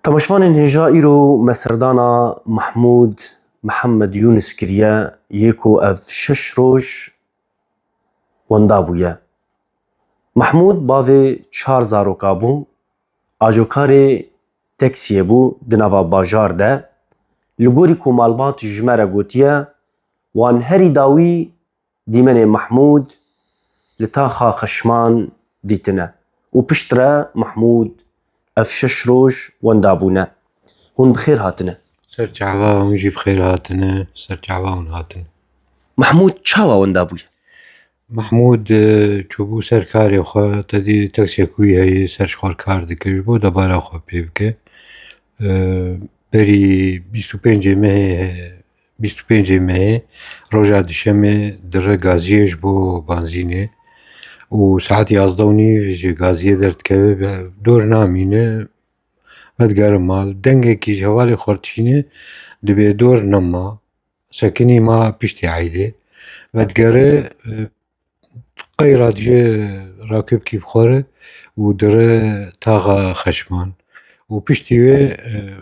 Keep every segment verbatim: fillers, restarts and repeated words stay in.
Temaşvanên hêja, îro me serdana Mehmûd Mihemed Yûnis kiriye, yê ku ev şeş roj wenda bûye. Mehmûd bavê çar zaroka bû, ajokarê teksiyê bû di nava bajar de. Li gorî ku malbat ji me re gotiye, wan herî dawî dîmenê Mehmûd li taxa Xeşman dîtine û piştre Mehmûd ev şeş roj wenda bûne. Hûn bi xêr hatine. Ser çava hûn jî bi xêr hatine, ser çava hûn hatine. Mehmûd çawa wenda bûye? Mehmûd, e, çûbû ser karê xwe, te dî teksiyek wî heye, ser ji xwe kar dike, ji bo debara xwe pê bike. E, berî bîst û pêncê mehê, bîst û pêncê mehê, roja dişemê dire gaziyê ji bo banzînê û saet yazdeh û nîv ji gaziyê derdikeve, be-, dor namîne, vedigere mal. Dengekî ji hevalê xwe re dişîne, dibê dor nema, sekinî ma piştî eydê. Vedigere, e, qeyra dije rakibkî bi xwe re û dire taxa Xeşman û piştî wê, e,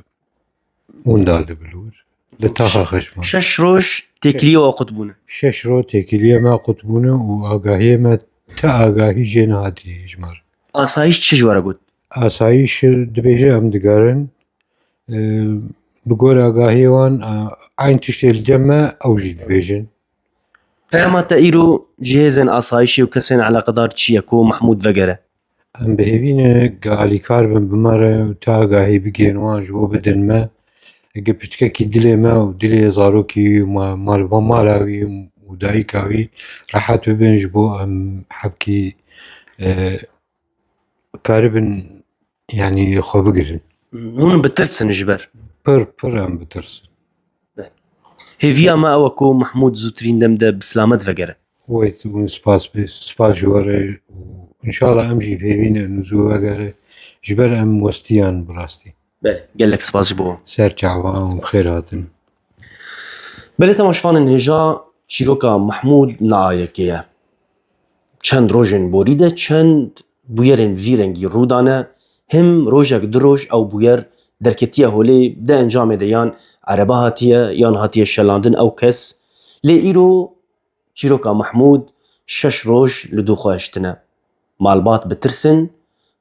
winda dibe li wir. Li taxa Xeşman. Şeş roj têkiliyê we qut bûne. Şeş roj têkiliyê me qut bûne û agahiyê me ti agahî jê nehatî ji me re. Asayîş çi ji we re got? Asayîş dibêje em digerin. E, bi gor agahiyê wan, e, eyn tiştê li cem me ew jî dibêjin. Peyama te îro ji hêzên asayîşê û kesên eleqedar çi ye ku Mehmûd vegere? Em bi hêvî ne ku alîkar bin bi me re û ti agahî bigihên wan ji bo bidin me. Ege piçkekî dilê me û dilê zarokî wî û ma-, mal, mala wî û dayika wî rehet bibin ji bo em hebkî, e, karibin, yanî, xwe bigirin. Hûn bitirsin ji ber? Pir, pir em bitirsin. Hêviya me ew e ku Mehmûd zûtirîn dem de bi silamet vegere. Wê hûn spas bê, spas ji we re û înşallah em jî bi hêvî ne zû vegere. Ji ber em westiyan bi rastî. Belê, gelek spas ji bo we. Ser çavan û bi xêr hatin. Belê temaşvanên hêja, çîroka Mehmûd niha yekê ye. Çend rojên borî de çend bûyerên vî rengî rû dane, him rojek du roj ew bûyer derketiye holê, di encamê de yan erebe hatiye, yan hatiye şelandin ew kes. Lê îro çîroka Mehmûd şeş roj li dû xwe hiştine. Malbat bitirsin,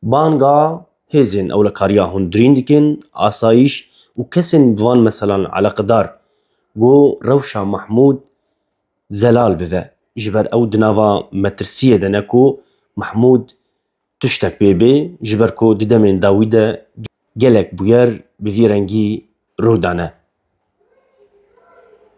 banga hêzên ewlekariya hundirîn dikin, asayîş û kesên bi van meselan eleqedar ku rewşa Mehmûd zelal bibe. Ji ber ew di nava metirsiyê de ne ku Mehmûd tiştek pê bê, ji ber ku di demên dawî de gelek bûyer bi vî rengî rû dane.